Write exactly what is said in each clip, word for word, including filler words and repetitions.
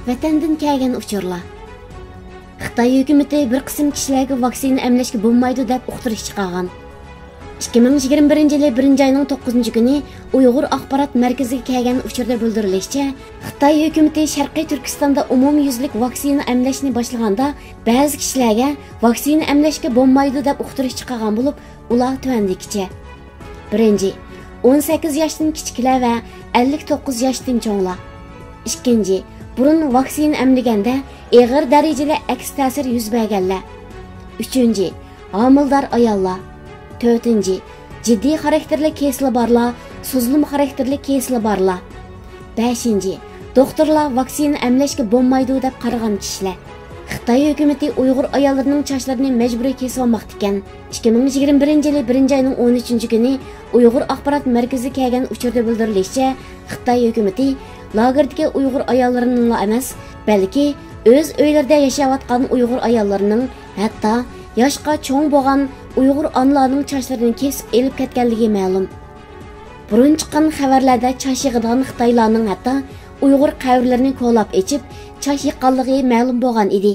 ۋەتەندىن كەلگەن ئۇچۇرلار. خىتاي ھۆكۈمىتى بىر قىسىم كىشىلەرگە ۋاكسىنا ئەملەشكە بولمايدۇ دەپ ئۇقتۇرۇش چىقارغان. ئىككى مىڭ يىگىرمە بىرىنچى يىلى بىرىنچى ئاينىڭ توققۇزىنچى كۈنى ئۇيغۇر ئاخبارات مەركىزىگە كەلگەن ئۇچۇردا بىلدۈرۈلۈشىچە، خىتاي ھۆكۈمىتى شەرقىي تۈركىستاندا ئومۇميۈزلۈك ۋاكسىنا ئەملەشنى باشلىغاندا، بەزى كىشىلەرگە ۋاكسىنا ئەملەشكە بولمايدۇ دەپ ئۇقتۇرۇش چىقارغان بولۇپ، ئۇلار تۆۋەندىكىچە. بىرىنچى، ئون سەككىز ياشتىن كىچىكلەر ۋە ئەللىك توققۇز ياشتىن چوڭلار. ئىككىنچى، بۇرۇن ۋاكسىنا ئەملىگەندە ئېغىر دەرىجىدە ئەكس تەسىر يۈز بەرگەنلەر. ئۈچىنچى، ھامىلىدار ئاياللار. تۆتىنچى، جىددىي خاراكتېرلىك كېسىلى بارلار، سوزۇلما خاراكتېرلىك كېسىلى بارلار. بەشىنچى، دوختۇرلار ۋاكسىنا ئەملەشكە بولمايدۇ دەپ قارىغان كىشىلەر. خىتاي ھۆكۈمىتى ئۇيغۇر ئاياللىرىنىڭ چاچلىرىنى مەجبۇرىي كېسىۋالماقتىكەن. ئىككى مىڭ يىگىرمە بىرىنچى يىلى بىرىنچى ئاينىڭ ئون ئۈچىنچى كۈنى ئۇيغۇر ئاخبارات مەركىزىگە كەلگەن ئۇچۇردا بىلدۈرۈلۈشىچە، خىتاي ھۆكۈمىتى لاگېردىكى ئۇيغۇر ئاياللىرىنىڭلا ئەمەس، بەلكى ئۆز ئۆيلىرىدە ياشاۋاتقان ئۇيغۇر ئاياللىرىنىڭ، ھەتتا ياشقا چوڭ بولغان ئۇيغۇر ئانىلارنىڭ چاچلىرىنى كېسىپ ئېلىپ كەتكەنلىكى مەلۇم. بۇرۇن چىققان خەۋەرلەردە چاچ يىغىدىغان خىتايلارنىڭ ھەتتا ئۇيغۇر قەبرىلىرىنى كولاپ ئېچىپ، چاچ يىغقانلىقى مەلۇم بولغان ئىدى.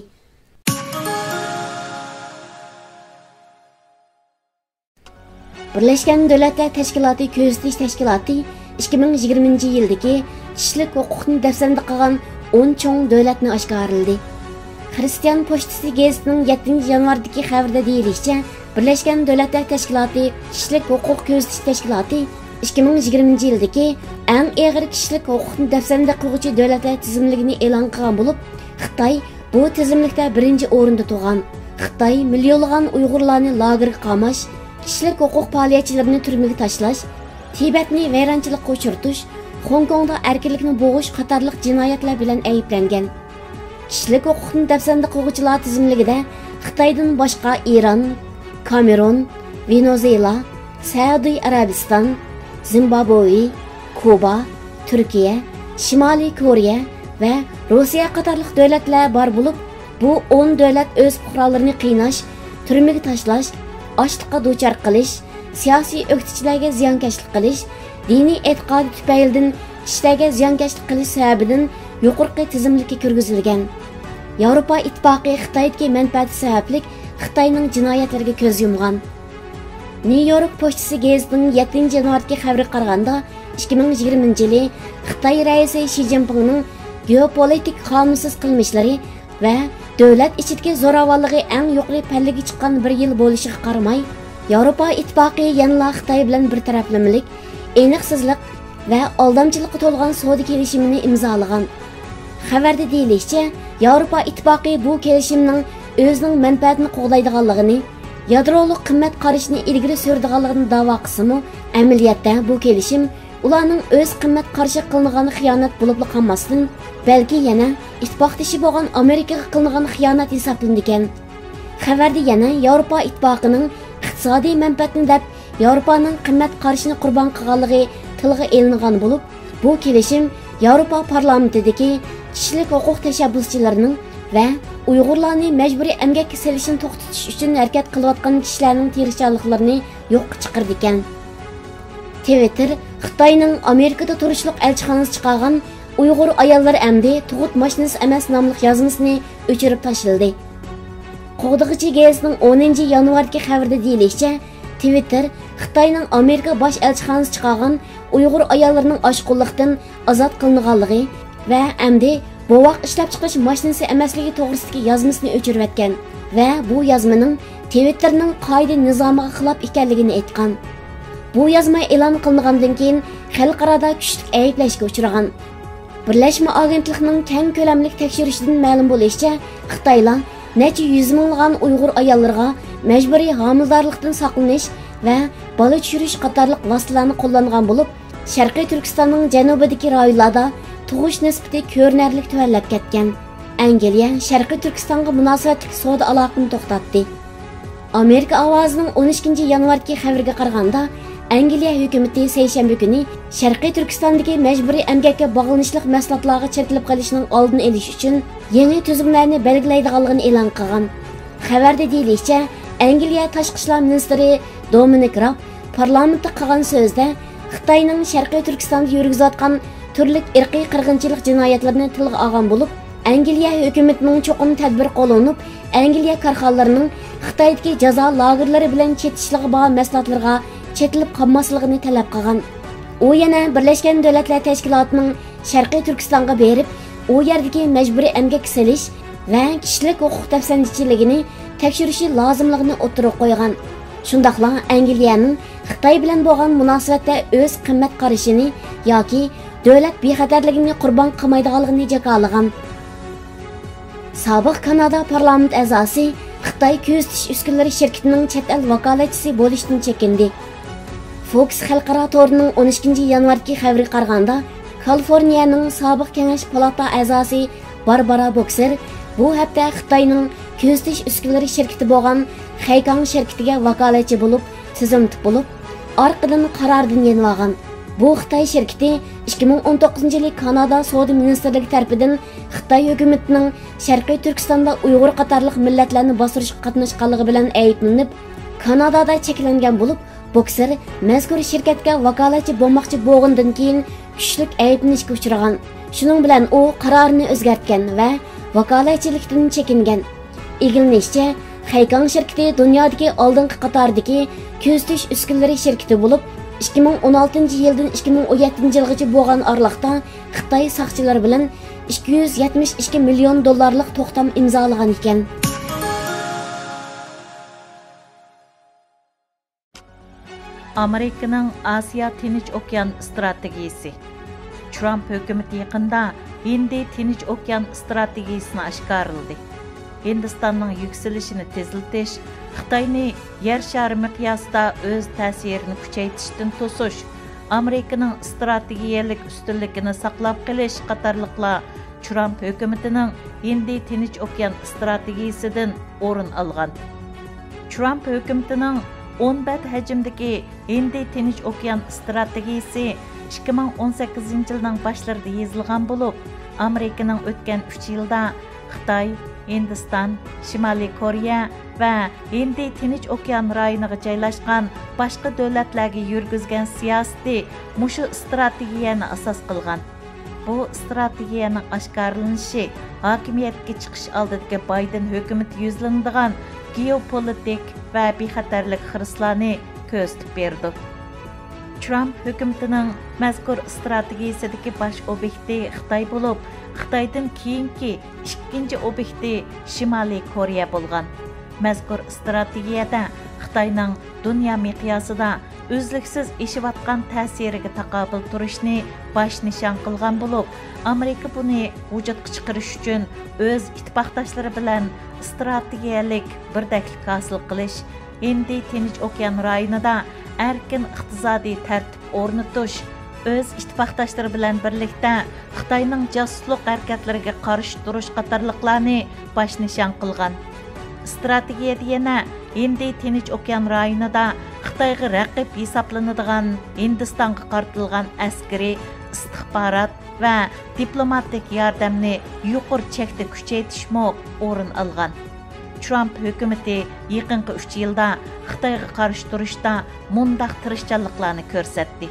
بىرلەشكەن دۆلەتلەر تەشكىلاتى كۆزىتىش تەشكىلاتى ئىككى مىڭ يىگىرمىنچى يىلدىكى كىشىلىك ھوقۇقنى دەپسەندە قىلغان ئون چوڭ دۆلەتنى ئاشكارىلىدى. خرىستىيان پوچتىسى گېزىتىنىڭ يەتتىنچى يانۋاردىكى خەۋىرىدە دېيىلىشىچە، بىرلەشكەن دۆلەتلەر تەشكىلاتى كىشىلىك ھوقۇق كۆزىتىش تەشكىلاتى ئىككى مىڭ يىگىرمىنچى يىلدىكى ئەڭ ئېغىر كىشىلىك ھوقۇقنى دەپسەندە قىلغۇچى دۆلەتلەر تىزىملىكىنى ئېلان قىلغان بولۇپ، خىتاي بۇ تىزىملىكتە بىرىنچى ئورۇندا تۇرغان. خىتاي مىليونلىغان ئۇيغۇرلارنى لاگېرغا قاماش، كىشىلىك ھوقۇق پائالىيەتچىلىرىنى تۈرمىگە تاشلاش، تىبەتنى ۋەيرانچىلىققا ئۇچرىتىش، خوڭكوڭدا ئەركىنلىكنى بوغۇش قاتارلىق جىنايەتلەر بىلەن ئەيىبلەنگەن. كىشىلىك ھوقۇقنى دەپسەندە قىلغۇچىلار تىزىملىكىدە خىتايدىن باشقا ئىران، كامېرون، ۋېنېزۇېلا، سەئۇدى ئەرەبىستان، زىمبابۋې، كۇبا، تۈركىيە، شىمالىي كورېيە ۋە روسىيە قاتارلىق دۆلەتلەر بار بولۇپ، بۇ ئون دۆلەت ئۆز پۇقرالىرىنى قىيناش، تۈرمىگە تاشلاش، ئاچلىققا دۇچار قىلىش، سىياسىي ئۆكتىچىلەرگە زىيانكەشلىك قىلىش، دىنىي ئېتىقادى تۈپەيلىدىن كىشىلەرگە زىيانكەشلىك قىلىش سەۋەبىدىن يۇقىرىقى تىزىملىككە كىرگۈزۈلگەن. ياۋروپا ئىتتىپاقى خىتايدىكى مەنپەئەتى سەۋەبلىك خىتاينىڭ جىنايەتلىرىگە كۆز يۇمغان. نيۇ يورك پوچتىسى گېزىتىنىڭ يەتتىنچى يانۋاردىكى خەۋىرىگە قارىغاندا، ئىككى مىڭ يىگىرمىنچى يىلى خىتاي رەئىسى شى جىنپىڭنىڭ گېئوپولىتىك قانۇنسىز قىلمىشلىرى ۋە دۆلەت ئىچىدىكى زوراۋانلىقى ئەڭ يۇقىرى پەللىگە چىققان بىر يىل بولۇشىغا قارىماي، ياۋروپا ئىتتىپاقى يەنىلا خىتاي بىلەن بىر تەرەپلىمىلىك، ئېنىقسىزلىق ۋە ئالدامچىلىققا تولغان سودا كېلىشىمىنى ئىمزالىغان. خەۋەردە دېيىلىشىچە، ياۋروپا ئىتتىپاقى بۇ كېلىشىمنىڭ ئۆزىنىڭ مەنپەئەتىنى قوغدايدىغانلىقىنى، يادرولۇق قىممەت قارىشىنى ئىلگىرى سۈرىدىغانلىقىنى داۋا قىلسىمۇ، ئەمەلىيەتتە بۇ كېلىشىم ئۇلارنىڭ ئۆز قىممەت قارىشىغا قىلىنغان خىيانەت بولۇپلا قالماستىن، بەلكى يەنە ئىتتىپاقدىشى بولغان ئامېرىكىغا قىلىنغان خىيانەت ھېسابلىنىدىكەن. خەۋەردە يەنە ياۋروپا ئىتتىپاقىنىڭ ئىقتىسادىي مەنپەئەتىنى دەپ، ياۋروپانىڭ قىممەت قارىشىنى قۇربان قىلغانلىقى تىلغا ئېلىنغان بولۇپ، بۇ كېلىشىم ياۋروپا پارلامېنتىدىكى كىشىلىك ھوقۇق تەشەببۇسچىلىرىنىڭ ۋە ئۇيغۇرلارنى مەجبۇرىي ئەمگەككە سېلىشنى توختىتىش ئۈچۈن ھەرىكەت قىلىۋاتقان كىشىلەرنىڭ تىرىشچانلىقلىرىنى يوققا چىقىرىدىكەن. تىۋىتتېر خىتاينىڭ ئامېرىكىدا تۇرۇشلۇق ئەلچىخانىسى چىقارغان ئۇيغۇر ئاياللىرى ئەمدى تۇغۇت ماشىنىسى ئەمەس ناملىق يازمىسىنى ئۆچۈرۈپ تاشلىدى. قوغدىغۇچى گېزىتىنىڭ ئونىنچى يانۋاردىكى خەۋىرىدە دېيىلىشىچە، تىۋىتتېر خىتاينىڭ ئامېرىكا باش ئەلچىخانىسى چىقارغان ئۇيغۇر ئاياللىرىنىڭ ئاشقۇنلۇقتىن ئازاد قىلىنغانلىقى ۋە ئەمدى بوۋاق ئىشلەپچىقىرىش ماشىنىسى ئەمەسلىكى توغرىسىدىكى يازمىسىنى ئۆچۈرۈۋەتكەن ۋە بۇ يازمىنىڭ تىۋىتتېرنىڭ قائىدە نىزامىغا خىلاپ ئىكەنلىكىنى ئېيتقان. بۇ يازما ئېلان قىلىنغاندىن كېيىن خەلقئارادا كۈچلۈك ئەيىبلەشكە ئۇچرىغان. بىرلەشمە ئاگېنتلىقنىڭ كەڭ كۆلەملىك تەكشۈرۈشىدىن مەلۇم بولۇشىچە، خىتايلار نەچچە يۈز مىڭلىغان ئۇيغۇر ئاياللىرىغا مەجبۇرىي ھامىلىدارلىقتىن ساقلىنىش ۋە بالا چۈشۈرۈش قاتارلىق ۋاسىتىلەرنى قوللانغان بولۇپ، شەرقىي تۈركىستاننىڭ جەنۇبىدىكى رايونلاردا تۇغۇش نىسبىتى كۆرۈنەرلىك تۆۋەنلەپ كەتكەن. ئەنگلىيە شەرقىي تۈركىستانغا مۇناسىۋەتلىك سودا ئالاقىنى توختاتتى. ئامېرىكا ئاۋازىنىڭ ئون ئىككىنچى يانۋاردىكى خەۋىرىگە قارىغاندا، ئەنگلىيە ھۆكۈمىتى سەيشەنبە كۈنى شەرقىي تۈركىستاندىكى مەجبۇرىي ئەمگەككە باغلىنىشلىق مەھسۇلاتلارغا چېتىلىپ قېلىشنىڭ ئالدىنى ئېلىش ئۈچۈن يېڭى تۈزۈملەرنى بەلگىلەيدىغانلىقىنى ئېلان قىلغان. خەۋەردە دېيىلىشىچە، ئەنگلىيە تاشقى ئىشلار مىنىستىرى دومىنىك راب پارلامېنتتا قىلغان سۆزىدە، خىتاينىڭ شەرقىي تۈركىستاندا يۈرگۈزۈۋاتقان تۈرلۈك ئىرقىي قىرغىنچىلىق جىنايەتلىرىنى تىلغا ئالغان بولۇپ، ئەنگلىيە ھۆكۈمىتىنىڭ چوقۇم تەدبىر قوللىنىپ، ئەنگلىيە كارخانىلىرىنىڭ خىتايدىكى جازا لاگېرلىرى بىلەن چېتىشلىقى بار مەھسۇلاتلىرىغا چېتىلىپ قالماسلىقىنى تەلەپ قىلغان. ئۇ يەنە بىرلەشكەن دۆلەتلەر تەشكىلاتىنىڭ شەرقىي تۈركىستانغا بېرىپ، ئۇ يەردىكى مەجبۇرىي ئەمگەككە سېلىش ۋە كىشىلىك ھوقۇق دەپسەندىچىلىكىنى تەكشۈرۈشى لازىملىقىنى ئوتتۇرىغا قويغان. شۇنداقلا ئەنگلىيەنىڭ خىتاي بىلەن بولغان مۇناسىۋەتتە ئۆز قىممەت قارىشىنى ياكى دۆلەت بىخەتەرلىكىنى قۇربان قىلمايدىغانلىقىنى جاكارلىغان. سابىق كانادا پارلامېنت ئەزاسى خىتاي كۆزىتىش ئۈسكۈنىلىرى شىركىتىنىڭ چەت ئەل ۋاكالەتچىسى بولۇشتىن چېكىندى. فوكس خەلقئارا تورىنىڭ ئون ئىككىنچى يانۋاردىكى خەۋىرىگە قارىغاندا، كالىفورنىيەنىڭ سابىق كېڭەش پالاتا ئەزاسى باربارا بوكسېر بۇ ھەپتە خىتاينىڭ كۆزىتىش ئۈسكۈنىلىرى شىركىتى بولغان خەيكاڭ شىركىتىگە ۋاكالەتچى بولۇپ تىزىملىتىپ بولۇپ، ئارقىدىن قارارىدىن يېنىۋالغان. بۇ خىتاي شىركىتى ئىككى مىڭ ئون توققۇزىنچى يىلى كانادا سودا مىنىستىرلىكى تەرىپىدىن خىتاي ھۆكۈمىتىنىڭ شەرقىي تۈركىستاندا ئۇيغۇر قاتارلىق مىللەتلەرنى باستۇرۇشقا قاتناشقانلىقى بىلەن ئەيىبلىنىپ، كانادادا چەكلەنگەن بولۇپ، بوكسېر مەزكۇر شىركەتكە ۋاكالەتچى بولماقچى بولغىنىدىن كېيىن كۈچلۈك ئەيىبلىنىشكە ئۇچرىغان. شۇنىڭ بىلەن ئۇ قارارىنى ئۆزگەرتكەن ۋە ۋاكالەتچىلىكتىن چېكىنگەن. ئىگىلىنىشىچە، خەيكاڭ شىركىتى دۇنيادىكى ئالدىنقى قاتاردىكى كۆزىتىش ئۈسكۈنىلىرى شىركىتى بولۇپ، ئىككى مىڭ ئون ئالتىنچى يىلدىن ئىككى مىڭ ئون يەتتىنچى يىلغىچە بولغان ئارىلىقتا خىتاي ساقچىلىرى بىلەن ئىككى يۈز يەتمىش ئىككى مىليون دوللارلىق توختام ئىمزالىغان ئىكەن. ئامېرىكىنىڭ ئاسىيا تىنچ ئوكيان ئىستراتېگىيىسى. ترامپ ھۆكۈمىتى يېقىندا ھىندى تىنچ ئوكيان ئىستراتېگىيىسىنى ئاشكارىلىدى. ھىندىستاننىڭ يۈكسىلىشىنى تېزلىتىش، خىتاينى يەر شارى مىقياسىدا ئۆز تەسىرىنى كۈچەيتىشتىن توسۇش، ئامېرىكىنىڭ ئىستراتېگىيەلىك ئۈستۈنلۈكىنى ساقلاپ قېلىش قاتارلىقلار ترامپ ھۆكۈمىتىنىڭ ھىندى تىنچ ئوكيان ئىستراتېگىيىسىدىن ئورۇن ئالغان. ترامپ ھۆكۈمىتىنىڭ ئون بەت ھەجىمدىكى ھىندى تىنچ ئوكيان ئىستراتېگىيىسى ئىككى مىڭ ئون سەككىزىنچى يىلنىڭ باشلىرىدا يېزىلغان بولۇپ، ئامېرىكىنىڭ ئۆتكەن ئۈچ يىلدا خىتاي، ھىندىستان، شىمالىي كورېيە ۋە ھىندى تىنچ ئوكيان رايونىغا جايلاشقان باشقا دۆلەتلەرگە يۈرگۈزگەن سىياسىتى مۇشۇ ئىستراتېگىيەنى ئاساس قىلغان. بۇ ئىستراتېگىيەنىڭ ئاشكارىلىنىشى ھاكىمىيەتكە چىقىش ئالدىدىكى بايدېن ھۆكۈمىتى يۈزلىنىدىغان گېئوپولىتىك ۋە بىخەتەرلىك خىرىسلارنى كۆرسىتىپ بېرىدۇ. ترامپ ھۆكۈمىتىنىڭ مەزكۇر ئىستراتېگىيىسىدىكى باش ئوبيېكتى خىتاي بولۇپ، خىتايدىن كېيىنكى ئىككىنچى ئوبيېكتى شىمالىي كورېيە بولغان. مەزكۇر ئىستراتېگىيەدە خىتاينىڭ دۇنيا مىقياسىدا ئۈزلۈكسىز ئېشىۋاتقان تەسىرىگە تاقابىل تۇرۇشنى باش نىشان قىلغان بولۇپ، ئامېرىكا بۇنى ۋۇجۇدقا چىقىرىش ئۈچۈن ئۆز ئىتتىپاقداشلىرى بىلەن ئىستراتېگىيەلىك بىردەكلىك ھاسىل قىلىش، ھىندى تىنچ ئوكيان رايونىدا ئەركىن ئىقتىسادىي تەرتىپ ئورنىتىش، ئۆز ئىتتىپاقداشلىرى بىلەن بىرلىكتە خىتاينىڭ جاسۇسلۇق ھەرىكەتلىرىگە قارشى تۇرۇش قاتارلىقلارنى باش نىشان قىلغان. ئىستراتېگىيەدە يەنە ھىندى تىنچ ئوكيان رايونىدا خىتايغا رەقىب ھېسابلىنىدىغان ھىندىستانغا قارىتىلغان ئەسكىرىي، ئىستىخبارات ۋە دىپلوماتىك ياردەمنى يۇقىرى چەكتە كۈچەيتىشمۇ ئورۇن ئالغان. ترامپ ھۆكۈمىتى يېقىنقى ئۈچ يىلدا خىتايغا قارشى تۇرۇشتا مۇنداق تىرىشچانلىقلارنى كۆرسەتتى.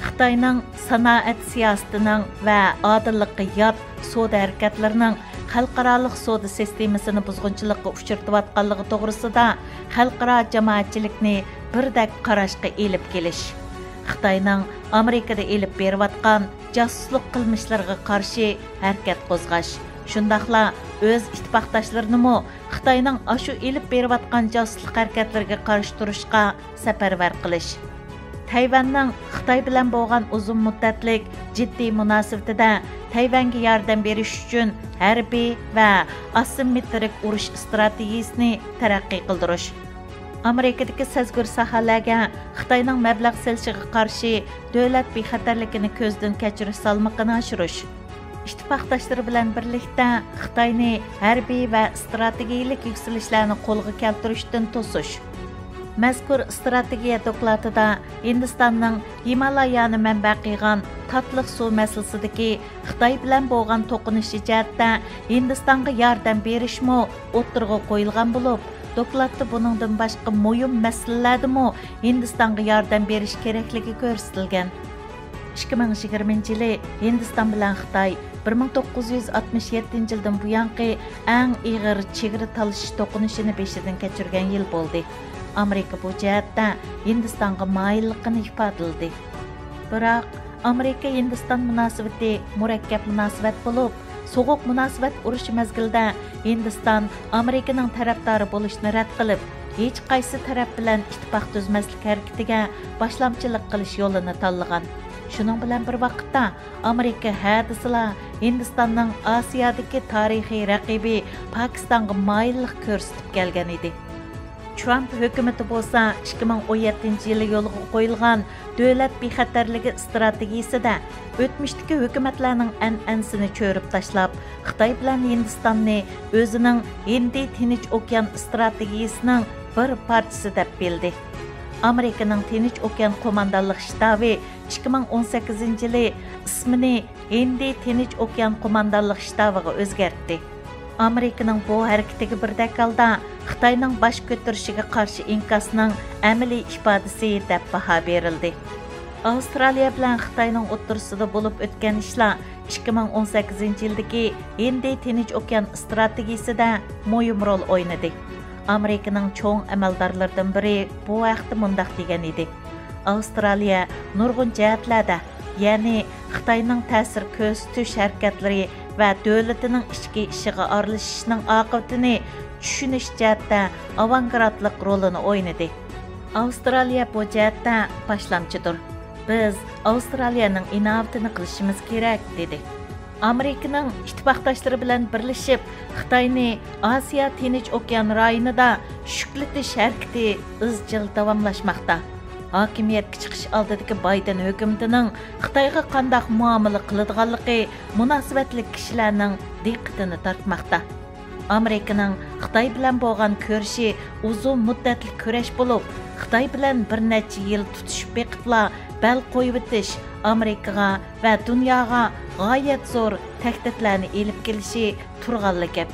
خىتاينىڭ سانائەت سىياسىتىنىڭ ۋە ئادىللىققا يات سودا ھەرىكەتلىرىنىڭ خەلقئارالىق سودا سىستېمىسىنى بۇزغۇنچىلىققا ئۇچرىتىۋاتقانلىقى توغرىسىدا خەلقئارا جامائەتچىلىكنى بىردەك قاراشقا ئېلىپ كېلىش، خىتاينىڭ ئامېرىكىدا ئېلىپ بېرىۋاتقان جاسۇسلۇق قىلمىشلىرىغا قارشى ھەرىكەت قوزغاش، شۇنداقلا ئۆز ئىتتىپاقداشلىرىنىمۇ خىتاينىڭ ئاشۇ ئېلىپ بېرىۋاتقان جاسۇسلۇق ھەرىكەتلىرىگە قارشى تۇرۇشقا سەپەرۋەر قىلىش. تەيۋەننىڭ خىتاي بىلەن بولغان ئۇزۇن مۇددەتلىك جىددىي مۇناسىۋىتىدە تەيۋەنگە ياردەم بېرىش ئۈچۈن ھەربىي ۋە ئاسسىمېترىك ئۇرۇش ئىستراتېگىيىسىنى تەرەققىي قىلدۇرۇش. ئامېرىكىدىكى سەزگۈر ساھەلەرگە خىتاينىڭ مەبلەغ سېلىشىغا قارشى دۆلەت بىخەتەرلىكىنى كۆزدىن كەچۈرۈش سالمىقىنى ئاشۇرۇش. ئىتتىپاقداشلىرى بىلەن بىرلىكتە خىتاينى ھەربىي ۋە ئىستراتېگىيىلىك يۈكسىلىشلەرنى قولغا كەلتۈرۈشتىن توسۇش. مەزكۇر ئىستراتېگىيە دوكلاتىدا ھىندىستاننىڭ ھىمالايانى مەنبە قىلغان تاتلىق سۇ مەسىلىسىدىكى خىتاي بىلەن بولغان توقۇنۇشى جەھەتتە ھىندىستانغا ياردەم بېرىشمۇ ئوتتۇرىغا قويۇلغان بولۇپ، دوكلاتتا بۇنىڭدىن باشقا مۇھىم مەسىلىلەردىمۇ ھىندىستانغا ياردەم بېرىش كېرەكلىكى كۆرسىتىلگەن. ئىككى مىڭ يىگىرمىنچى يىلى ھىندىستان بىلەن خىتاي بىر مىڭ توققۇز يۈز ئاتمىش يەتتىنچى يىلدىن بۇيانقى ئەڭ ئېغىر چېگرا تالىشىش توقۇنۇشىنى بېشىدىن كەچۈرگەن يىل بولدى. ئامېرىكا بۇ جەھەتتە ھىندىستانغا مايىللىقىنى ئىپادىلىدى. بىراق، ئامېرىكا ھىندىستان مۇناسىۋىتى مۇرەككەپ مۇناسىۋەت بولۇپ، سوغۇق مۇناسىۋەت ئۇرۇشى مەزگىلىدە ھىندىستان ئامېرىكىنىڭ تەرەپدارى بولۇشنى رەت قىلىپ، ھېچقايسى تەرەپ بىلەن ئىتتىپاق تۈزمەسلىك ھەرىكىتىگە باشلامچىلىق قىلىش يولىنى تاللىغان. شۇنىڭ بىلەن بىر ۋاقىتتا، ئامېرىكا ھە دېسىلا ھىندىستاننىڭ ئاسىيادىكى تارىخىي رەقىبى پاكىستانغا مايىللىق كۆرسىتىپ كەلگەن ئىدى. ترامپ ھۆكۈمىتى بولسا ئىككى مىڭ ئون يەتتىنچى يىلى يولغا قويۇلغان دۆلەت بىخەتەرلىكى ئىستراتېگىيىسىدە ئۆتمۈشتىكى ھۆكۈمەتلەرنىڭ ئەنئەنىسىنى چۆرۈپ تاشلاپ، خىتاي بىلەن ھىندىستاننى ئۆزىنىڭ ھىندى تىنچ ئوكيان ئىستراتېگىيىسىنىڭ بىر پارچىسى دەپ بىلدى. ئامېرىكىنىڭ تىنچ ئوكيان قوماندانلىق شتابى ئىككى مىڭ ئون سەككىزىنچى يىلى ئىسمىنى ھىندى تىنچ ئوكيان قوماندانلىق شتابىغا ئۆزگەرتتى. ئامېرىكىنىڭ بۇ ھەرىكىتىگە بىردەك ھالدا خىتاينىڭ باش كۆتۈرۈشىگە قارشى ئىنكاسنىڭ ئەمەلىي ئىپادىسى دەپ باھا بېرىلدى. ئاۋسترالىيە بىلەن خىتاينىڭ ئوتتۇرىسىدا بولۇپ ئۆتكەن ئىشلار ئىككى مىڭ ئون سەككىزىنچى يىلدىكى ھىندى تىنچ ئوكيان ئىستراتېگىيىسىدە مۇھىم رول ئوينىدى. ئامېرىكىنىڭ چوڭ ئەمەلدارلىرىدىن بىرى بۇ ھەقتە مۇنداق دېگەن ئىدى: ئاۋسترالىيە نۇرغۇن جەھەتلەردە، يەنى خىتاينىڭ تەسىر كۆرسىتىش ھەرىكەتلىرى ۋە دۆلىتىنىڭ ئىچكى ئىشىغا ئارىلىشىشنىڭ ئاقىۋىتىنى چۈشىنىش جەھەتتە ئاۋانگارتلىق رولىنى ئوينىدى. ئاۋسترالىيە بۇ جەھەتتە باشلامچىدۇر. بىز ئاۋسترالىيەنىڭ ئىناۋىتىنى قىلىشىمىز كېرەك، دېدى. ئامېرىكىنىڭ ئىتتىپاقداشلىرى بىلەن بىرلىشىپ، خىتاينى ئاسىيا تىنچ ئوكيان رايونىدا شۈكلىتىش ھەرىكىتى ئىزچىل داۋاملاشماقتا. ھاكىمىيەتكە چىقىش ئالدىدىكى بايدېن ھۆكۈمىتىنىڭ خىتايغا قانداق مۇئامىلە قىلىدىغانلىقى مۇناسىۋەتلىك كىشىلەرنىڭ دىققىتىنى تارتماقتا. ئامېرىكىنىڭ خىتاي بىلەن بولغان كۈرىشى ئۇزۇن مۇددەتلىك كۈرەش بولۇپ، خىتاي بىلەن بىر نەچچە يىل تۇتۇشۇپ بېقىپلا بەل قويۇۋېتىش ئامېرىكىغا ۋە دۇنياغا غايەت زور تەھدىتلەرنى ئېلىپ كېلىشى تۇرغانلا گەپ.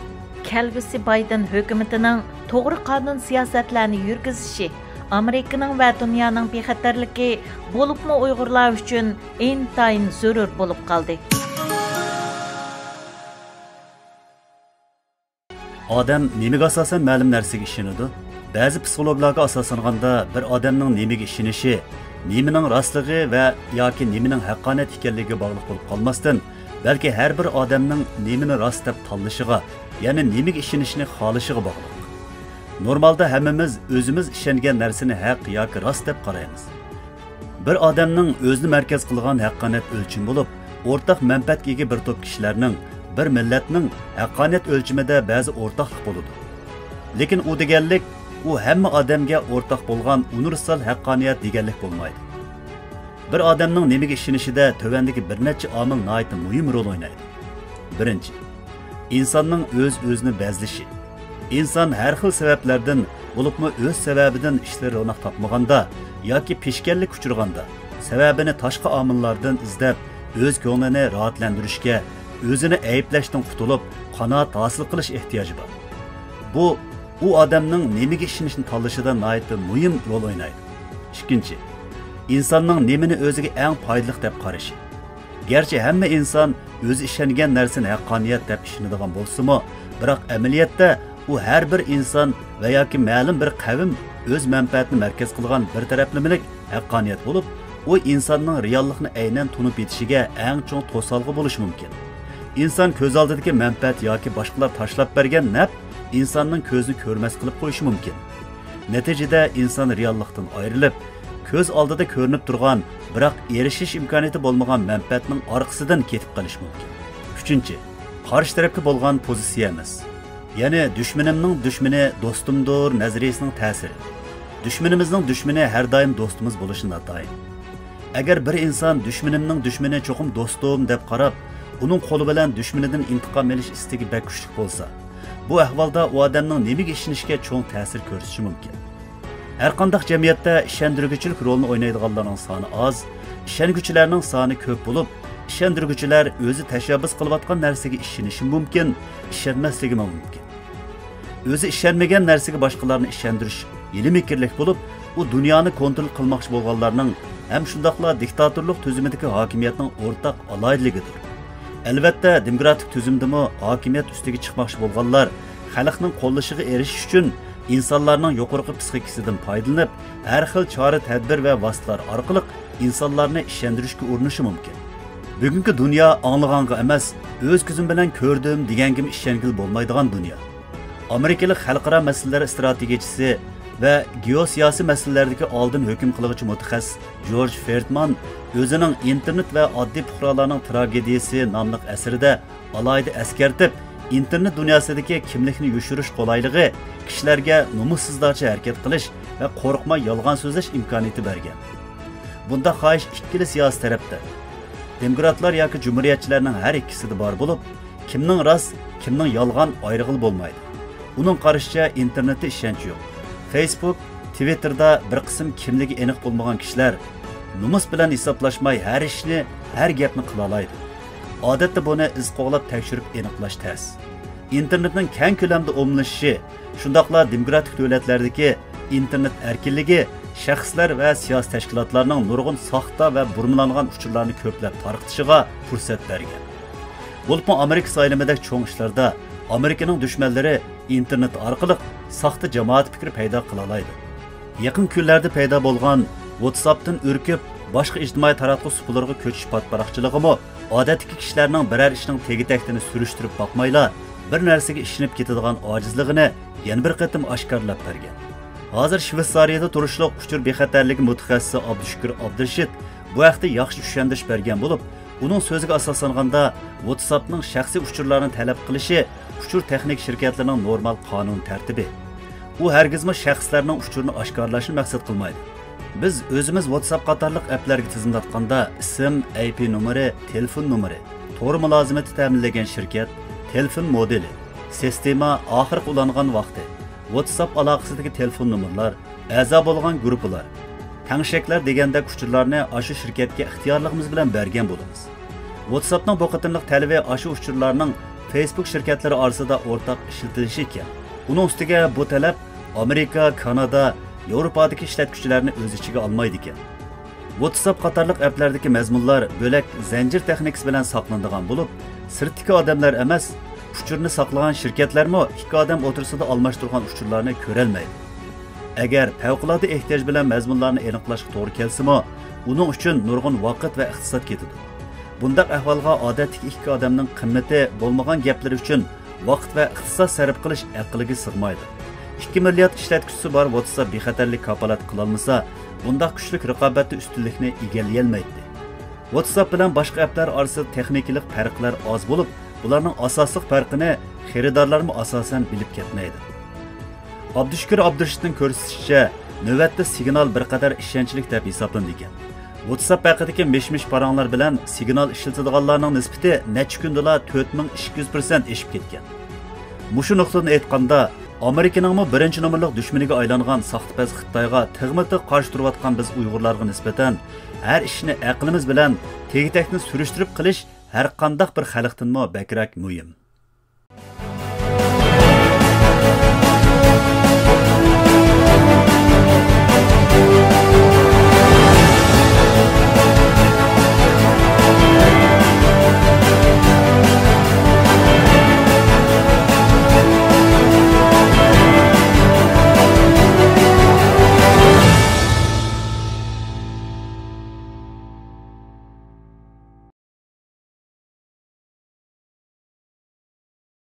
كەلگۈسى بايدېن ھۆكۈمىتىنىڭ توغرا قانۇن سىياسەتلەرنى يۈرگۈزۈشى ئامېرىكىنىڭ ۋە دۇنيانىڭ بىخەتەرلىكى، بولۇپمۇ ئۇيغۇرلار ئۈچۈن ئىنتايىن زۆرۈر بولۇپ قالدى. ئادەم نېمىگە ئاساسەن مەلۇم نەرسىگە ئىشىنىدۇ؟ بەزى پسىخولوگلارغا ئاساسلانغاندا، بىر ئادەمنىڭ نېمىگە ئىشىنىشى نېمىنىڭ راستلىقى ۋە ياكى نېمىنىڭ ھەققانىيەت ئىكەنلىكىگە باغلىق بولۇپ قالماستىن، بەلكى ھەر بىر ئادەمنىڭ نېمىنى راست دەپ تاللىشىغا، يەنى نېمىگە ئىشىنىشنى خالىشىغا باغلىق. نورمالدا ھەممىمىز ئۆزىمىز ئىشەنگەن نەرسىنى ھەق ياكى راست دەپ قارايمىز. بىر ئادەمنىڭ ئۆزىنى مەركەز قىلغان ھەققانىيەت ئۆلچىمى بولۇپ، ئورتاق مەنپەئەتكە ئىگە بىر توپ كىشىلەرنىڭ، بىر مىللەتنىڭ ھەققانىيەت ئۆلچىمىدە بەزى ئورتاقلىق بولىدۇ. لېكىن ئۇ دېگەنلىك، ئۇ ھەممە ئادەمگە ئورتاق بولغان ئۇنىۋېرسال ھەققانىيەت دېگەنلىك بولمايدۇ. بىر ئادەمنىڭ نېمىگە ئىشىنىشىدە تۆۋەندىكى بىر نەچچە ئامىل ناھايىتى مۇھىم رول ئوينايدۇ. بىرىنچى، ئىنساننىڭ ئۆز-ئۆزىنى بەزلىشى. ئىنسان ھەر خىل سەۋەبلەردىن، بولۇپمۇ ئۆز سەۋەبىدىن ئىشلىرى روناق تاپمىغاندا ياكى پېشكەللىككە ئۇچرىغاندا، سەۋەبىنى تاشقى ئامىللاردىن ئىزدەپ، ئۆز كۆڭلىنى راھەتلەندۈرۈشكە، ئۆزىنى ئەيىبلەشتىن قۇتۇلۇپ، قانائەت ھاسىل قىلىش ئېھتىياجى بار. بۇ، ئۇ ئادەمنىڭ نېمىگە ئىشىنىشنى تاللىشىدا ناھايىتى مۇھىم رول ئوينايدۇ. ئىككىنچى، ئىنساننىڭ نېمىنى ئۆزىگە ئەڭ پايدىلىق دەپ قارىشى. گەرچە ھەممە ئىنسان ئۆزى ئىشەنگەن نەرسىنى ھەققانىيەت دەپ ئىشىنىدىغان بولسىمۇ، بىراق ئەمەلىيەتتە ئۇ ھەر بىر ئىنسان ۋە ياكى مەلۇم بىر قەۋم ئۆز مەنپەئەتىنى مەركەز قىلغان بىر تەرەپلىمىلىك ھەققانىيەت بولۇپ، ئۇ ئىنساننىڭ رېئاللىقنى ئەينەن تونۇپ يېتىشىگە ئەڭ چوڭ توسالغۇ بولۇشى مۇمكىن. ئىنسان كۆز ئالدىدىكى مەنپەئەت ياكى باشقىلار تاشلاپ بەرگەن نەپ ئىنساننىڭ كۆزىنى كۆرمەس قىلىپ قويۇشى مۇمكىن. نەتىجىدە ئىنسان رېئاللىقتىن ئايرىلىپ، كۆز ئالدىدا كۆرۈنۈپ تۇرغان، بىراق ئېرىشىش ئىمكانىيىتى بولمىغان مەنپەئەتنىڭ ئارقىسىدىن كېتىپ قېلىشى مۇمكىن. ئۈچىنچى، قارشى تەرەپكە بولغان پوزىتسىيەمىز. يەنى دۈشمىنىمنىڭ دۈشمىنى دوستۇمدۇر نەزەرىيىسىنىڭ تەسىرى. دۈشمىنىمىزنىڭ دۈشمىنى ھەر دائىم دوستىمىز بولۇشى ناتايىن. ئەگەر بىر ئىنسان دۈشمىنىمنىڭ دۈشمىنى چوقۇم دوستۇم دەپ قاراپ، ئۇنىڭ قولى بىلەن دۈشمىنىدىن ئىنتىقام ئېلىش ئىستىكى بەك كۈچلۈك بولسا، بۇ ئەھۋالدا ئۇ ئادەمنىڭ نېمىگە ئىشىنىشكە چوڭ تەسىر كۆرسىتىشى مۇمكىن. ھەرقانداق جەمئىيەتتە ئىشەندۈرگۈچىلىك رولىنى ئوينايدىغانلارنىڭ سانى ئاز، ئىشەنگۈچىلەرنىڭ سانى كۆپ بولۇپ، ئىشەندۈرگۈچىلەر ئۆزى تەشەببۇس قىلىۋاتقان نەرسىگە ئىشىنىشىمۇ مۇمكىن، ئىشەنمەسلىكىمۇ مۇمكىن. ئۆزى ئىشەنمىگەن نەرسىگە باشقىلارنى ئىشەندۈرۈش ھىيلە-مىكىرلىك بولۇپ، ئۇ دۇنيانى كونترول قىلماقچى بولغانلارنىڭ ھەم شۇنداقلا دىكتاتورلۇق تۈزۈمىدىكى ھاكىمىيەتنىڭ ئورتاق ئالاھىدىلىكىدۇر. ئەلۋەتتە، دېموكراتىك تۈزۈمدىمۇ ھاكىمىيەت ئۈستىگە چىقماقچى بولغانلار خەلقنىڭ قوللىشىغا ئېرىشىش ئۈچۈن ئىنسانلارنىڭ يۇقىرىقى پسىخىكىسىدىن پايدىلىنىپ، ھەر خىل چارە-تەدبىر ۋە ۋاسىتىلەر ئارقىلىق ئىنسانلارنى ئىشەندۈرۈشكە ئۇرۇنۇشى مۇمكىن. بۈگۈنكى دۇنيا ئاڭلىغانغا ئەمەس، ئۆز كۆزۈم بىلەن كۆردۈم دېگەنگىمۇ ئىشەنگىلى بولمايدىغان دۇنيا. ئامېرىكىلىق خەلقئارا مەسىلىلەر ئىستراتېگىيىچىسى ۋە گېئوسىياسىي مەسىلىلەردىكى ئالدىن ھۆكۈم قىلغۇچى مۇتەخەسسىس جورج فېردمان ئۆزىنىڭ ئىنتېرنېت ۋە ئاددىي پۇقرالارنىڭ تراگېدىيىسى ناملىق ئەسىرىدە ئالاھىدە ئەسكەرتىپ، ئىنتېرنېت دۇنياسىدىكى كىملىكنى يوشۇرۇش قولايلىقى كىشىلەرگە نومۇسسىزلارچە ھەرىكەت قىلىش ۋە قورقماي يالغان سۆزلەش ئىمكانىيىتى بەرگەن. بۇنداق خاھىش ئىككىلا سىياسىي تەرەپتە، دېموكراتلار ياكى جۇمھۇرىيەتچىلەرنىڭ ھەر ئىككىسىدە بار بولۇپ، كىمنىڭ راست، كىمنىڭ يالغان ئايرىغىلى بولمايدۇ. ئۇنىڭ قارىشىچە، ئىنتېرنېتتا ئىشەنچ يوق. فېيسبۇك، تىۋىتتېردا بىر قىسىم كىملىكى ئېنىق بولمىغان كىشىلەر نومۇس بىلەن ھېسابلاشماي ھەر ئىشنى، ھەر گەپنى قىلالايدۇ. ئادەتتە بۇنى ئىز قوغلاپ تەكشۈرۈپ ئېنىقلاش تەس. ئىنتېرنېتنىڭ كەڭ كۆلەمدە ئومۇملىشىشى، شۇنداقلا دېموكراتىك دۆلەتلەردىكى ئىنتېرنېت ئەركىنلىكى شەخسلەر ۋە سىياسىي تەشكىلاتلارنىڭ نۇرغۇن ساختا ۋە بۇرمىلانغان ئۇچۇرلارنى كۆپلەپ تارقىتىشىغا پۇرسەت بەرگەن. بولۇپمۇ ئامېرىكا سايلىمىدەك چوڭ ئىشلاردا ئامېرىكىنىڭ دۈشمەنلىرى ئىنتېرنېت ئارقىلىق ساختا جامائەت پىكرى پەيدا قىلالايدۇ. يېقىن كۈنلەردە پەيدا بولغان ۋاتساپتىن ئۈركۈپ، باشقا ئىجتىمائىي تاراتقۇ سۇپىلىرىغا كۆچۈش پاتىپاراقچىلىقىمۇ ئادەتتىكى كىشىلەرنىڭ بىرەر ئىشنىڭ تېگى-تەكتىنى سۈرۈشتۈرۈپ باقمايلا، بىر نەرسىگە ئىشىنىپ كېتىدىغان ئاجىزلىقىنى يەنە بىر قېتىم ئاشكارىلاپ بەرگەن. ھازىر شۋېتسارىيەدە تۇرۇشلۇق ئۇچۇر بىخەتەرلىكى مۇتەخەسسىسى ئابدۇشۈكۈر ئابدۇرېشىت بۇ ھەقتە ياخشى چۈشەندۈرۈش بەرگەن بولۇپ، ئۇنىڭ سۆزىگە ئاساسلانغاندا، ۋاتساپنىڭ شەخسىي ئۇچۇرلارنى تەلەپ قىلىشى ئۇچۇر تېخنىكا شىركەتلىرىنىڭ نورمال قانۇن تەرتىپى. ئۇ ھەرگىزمۇ شەخسلەرنىڭ ئۇچۇرىنى ئاشكارىلاشنى مەقسەت قىلمايدۇ. بىز ئۆزىمىز ۋاتساپ قاتارلىق ئەپلەرگە تىزىملاتقاندا ئىسىم، ئاي پى نومۇرى، تېلېفون نومۇرى، تور مۇلازىمىتى تەمىنلىگەن شىركەت، تېلېفون مودېلى، سىستېما، ئاخىرقى ئۇلانغان ۋاقتى، ۋاتساپ ئالاقىسىدىكى تېلېفون نومۇرلار، ئەزا بولغان گۇرۇپپىلار، تەڭشەكلەر دېگەندەك ئۇچۇرلارنى ئاشۇ شىركەتكە ئىختىيارلىقىمىز بىلەن بەرگەن بولىمىز. ۋاتساپنىڭ بۇ قېتىملىق تەلىپى ئاشۇ ئۇچۇرلارنىڭ فېيسبۇك شىركەتلىرى ئارىسىدا ئورتاق ئىشلىتىلىشى ئىكەن. ئۇنىڭ ئۈستىگە بۇ تەلەپ ئامېرىكا، كانادا، ياۋروپادىكى ئىشلەتكۈچىلەرنى ئۆز ئىچىگە ئالمايدىكەن. ۋاتساپ قاتارلىق ئەپلەردىكى مەزمۇنلار بۆلەك زەنجىر تېخنىكىسى بىلەن ساقلىنىدىغان بولۇپ، سىرتتىكى ئادەملەر ئەمەس، ئۇچۇرنى ساقلىغان شىركەتلەرمۇ ئىككى ئادەم ئوتتۇرىسىدا ئالماشتۇرغان ئۇچۇرلارنى كۆرەلمەيدۇ. ئەگەر پەۋقۇلئاددە ئېھتىياج بىلەن مەزمۇنلارنى ئېنىقلاشقا توغرا كەلسىمۇ، ئۇنىڭ ئۈچۈن نۇرغۇن ۋاقىت ۋە ئىقتىساد كېتىدۇ. بۇنداق ئەھۋالغا ئادەتتىكى ئىككى ئادەمنىڭ قىممىتى بولمىغان گەپلىرى ئۈچۈن ۋاقىت ۋە ئىقتىساد سەرپ قىلىش ئەقىلگە سىغمايدۇ. ئىككى مىليارد ئىشلەتكۈچىسى بار ۋاتساپ بىخەتەرلىك كاپالەت قىلالمىسا، بۇنداق كۈچلۈك رىقابەتتە ئۈستۈنلۈكنى ئىگىلىيەلمەيتتى. ۋاتساپ بىلەن باشقا ئەپلەر ئارىسىدا تېخنىكىلىق پەرقلەر ئاز بولۇپ، بۇلارنىڭ ئاساسلىق پەرقىنى خېرىدارلارمۇ ئاساسەن بىلىپ كەتمەيدۇ. ئابدۇشۈكۈر ئابدۇرېشىتنىڭ كۆرسىتىشىچە، نۆۋەتتە سىگنال بىر قەدەر ئىشەنچلىك دەپ ھېسابلىنىدىكەن. ۋاتساپ ھەققىدىكى مىش-مىش پاراڭلار بىلەن سىگنال ئىشلىتىدىغانلارنىڭ نىسبىتى نەچچە كۈندىلا تۆت مىڭ ئىككى يۈز پىرسەنت ئېشىپ كەتكەن. مۇشۇ نۇقتىدىن ئېيتقاندا، ئامېرىكىنىڭمۇ بىرىنچى نومۇرلۇق دۈشمىنىگە ئايلانغان ساختىپەز خىتايغا تىغمۇ تىغ قارشى تۇرۇۋاتقان بىز ئۇيغۇرلارغا نىسبەتەن ھەر ئىشنى ئەقلىمىز بىلەن تېگى-تەكتىنى سۈرۈشتۈرۈپ قىلىش ھەرقانداق بىر خەلقتىنمۇ بەكرەك مۇھىم.